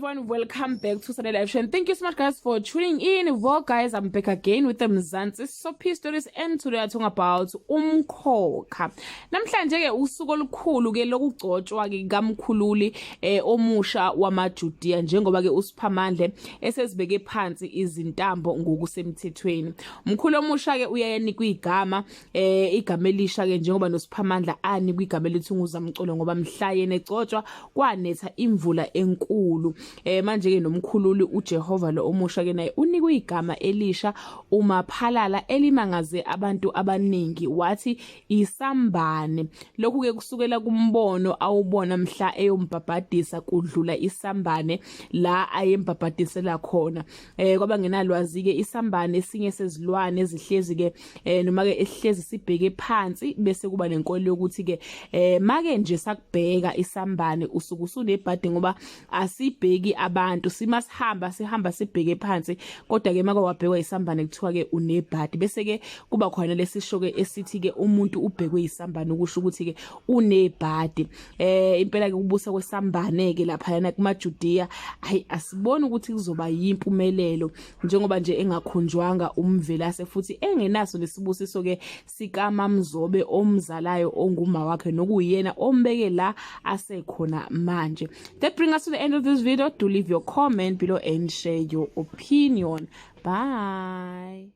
Everyone, welcome back to Sunday Live Show, and thank you so much, guys, for tuning in. Well, guys, I'm back again with the Mzansi Soapy Stories, and today I'm talking about Umkhokha. Namhlanje ke usuku olukhulu ke lokugcotshwa ke kaMkhululi omusha wamaJudiya, njengoba ke uSiphamandle esezibeke phansi izintambo ngokusemthethweni. Umkhulu omusha ke uyayenikwa igama, igama elisha ke, njengoba noSiphamandla anikwa igama elithi nguZamcolo, ngoba mhla yena egcotshwa kwanetha imvula enkulu. Manje ke nomkhululi uJehova lo omusha ke naye unikwe igama elisha, uMaphalala, elimangaze abantu abaningi, wathi isambane. Lokhu ke kusukela kumbono awubona mhla eyombhabhadisa, kudlula isambane la ayembhabhadisela khona. Kwabangenalwazi ke, isambane esinye sezilwane ezihlezi ke noma ke esihlezi sibheke phansi, bese kuba nenkolo yokuthi ke make nje sakubheka isambane usuku usunebhadi, ngoba asibheki abantu, sima sihamba sihamba sibheke phansi, kodwa ke make wabhekwa isambane kuthiwa ke unebhadi. Bese ke kuba khona lesisho ke esithi ke umuntu ubhekwe isambane, ukusho ukuthi ke unebhadi. Impela ke ukubusa kwesambane ke lapha yana kumaJudiya, hayi, asiboni ukuthi kuzoba yimpumelelo, njengoba nje engakhonjwanga uMvelase futhi engenaso lesibusiso ke sikaMamzobe omzalayo, onguma wakhe, nokuyena ombeke la asekhona manje. That bring us to the end of this video. Do leave your comment below and share your opinion. Bye.